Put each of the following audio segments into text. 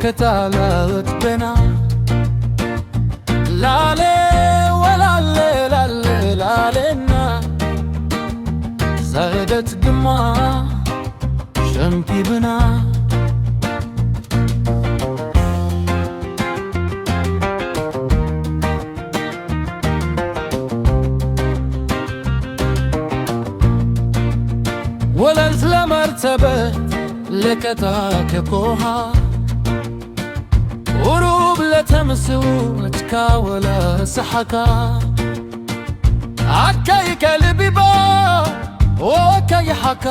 እታ ላለት በና ላሌ ወላሌ ላሌ ላሌና ዛህደት ግማ ሸምኪብና ወለልት ለመርተበት ለከታ ከኮሃ ቁሩብ ለተምስው እትካ ወለ ሰሓካ ኣከይ ከልቢባ ወከይ ሓካ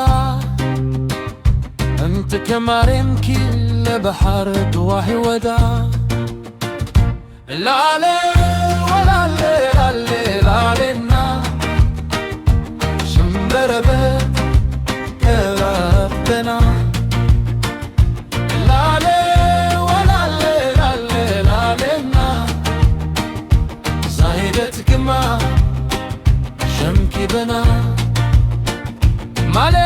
እንት ከማሬምኪ ለበሓር ድዋሂ ወዳ ላሌ ወላሌ ላሌ ላሌና ሽምበረበት ከራፍተና ላሌ ወላሌ ላሌ ላሌና ዛሂደት ግማ ሸምኪበና ማሌ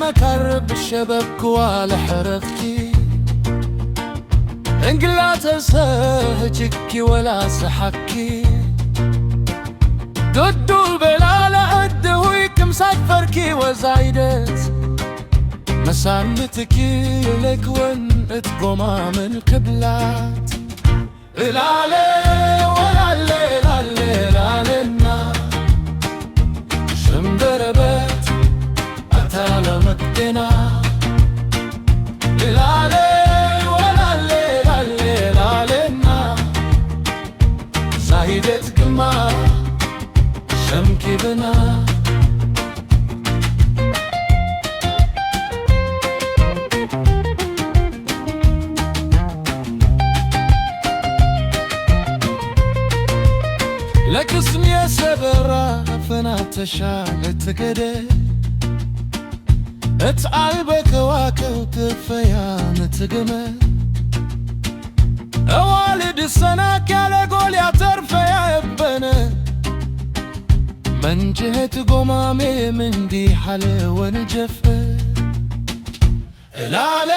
መካር ብሸበብክዋ ለሐረፍኪ እንግላተሰ ህጅኪ ወላ ሰሓኪ ዱዱ በላላ እድሁይ ክምሳት ፈርኪ ወዛይደት መሳንትኪ ለክወን እትጎማምን ክብላት እላለ ወላለ ላለ ላለና ሽምበረበት ኣታለመክቴና ላሌ ወላሌ ላሌ ላሌና ዛሂደት ግማ ሸምኪብና ለክስም የሰበራ ፈናተሻ ለትገደ እት ኣልበ ከዋክብት ፈያ ንትግመ እዋልድ ሰናክ ያለ ጎልያ ተርፈያ እበነ መንጅህት ጎማሜ ምንዲ ሓለ ወንጀፈ እላለ